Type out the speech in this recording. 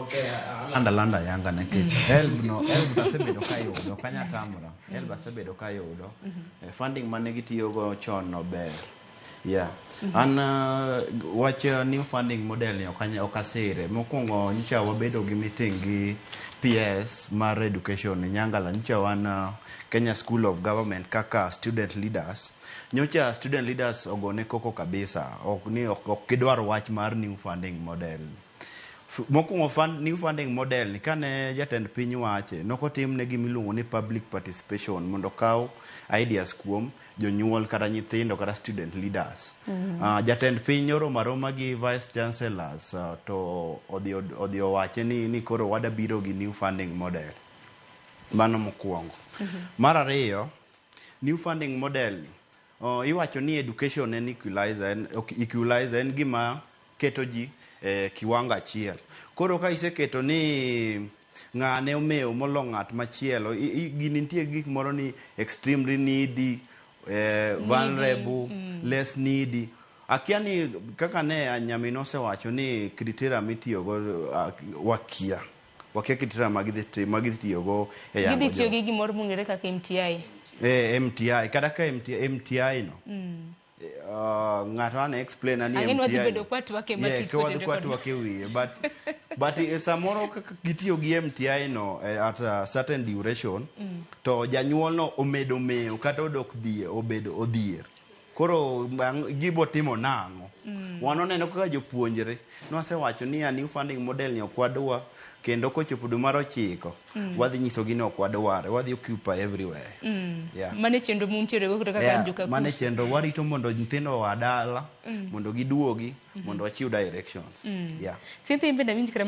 Okay, alanda landa yanga nikech HELB no, HELB to asebedo kayudo, ok anyal tamora. HELB asebedo kayudo. Funding mane gitiyogo chon no ber. Yeah. An wach new funding model ni ok ok asire. Mokwongo nyocha wabedo gi meeting gi PS mar education Nyangala. Nyocha wan Kenya School of Government kaka student leaders. Nyocha student leaders ogone koko kabisa. Ok ni ok gidwar wach mar new funding model. Mokwongo new funding model ni kane jatend piny wache nokotimne gimiluongo ni public participation mondo okaw ideas kuom jonyuol kata nyithindo kata student leaders. Jatend piny oromo aroma gi vice chancellors to odhi owache ni koro wada biro gi new funding model. Mano mokwongo. Mar ariyo, new funding model ni iwacho ni education en equalizer, en, ok, equalizer en gima keto ji e kiwango achiel. Koro ka iseketo ni ng'ane omewo molo ng'at machielo, gini nitie gik moro ni extremely needy, vulnerable, less needy. Akia ni kaka ne nyamin osewacho ni criteria mitiyogo wakia. Wakia criteria magidhi tiyogo e yango Gidhi tiyo gi gimoro mong'ere kaka MTI. MTI kata ka MTI, MTI no. Ng'ato ane explain ani Ang'e ni wadhi MTI bedo kwatwak e matut ka wadhi kotenore kod kwatwak e wiye, but samoro kaka gitiyo gi MTI no at a certain duration to janyuol no omedo mewo kata odok dhie obedo odhier koro gibo timo nang'o. Wan oneno kaka jopuonjre nwasewacho ni a new funding model ni ok wadwa kendo kochopo dwe mar 9 wadhi nyisogi ni ok wadware, wadhi occupy everywhere. Yeah. Mane chenro muntiere go kata kaka joka mane chenro warito mondo nyithindo oa dala mondo giduogi mondo wachiw directions. Yeah. Cynthia, in bende awinj kata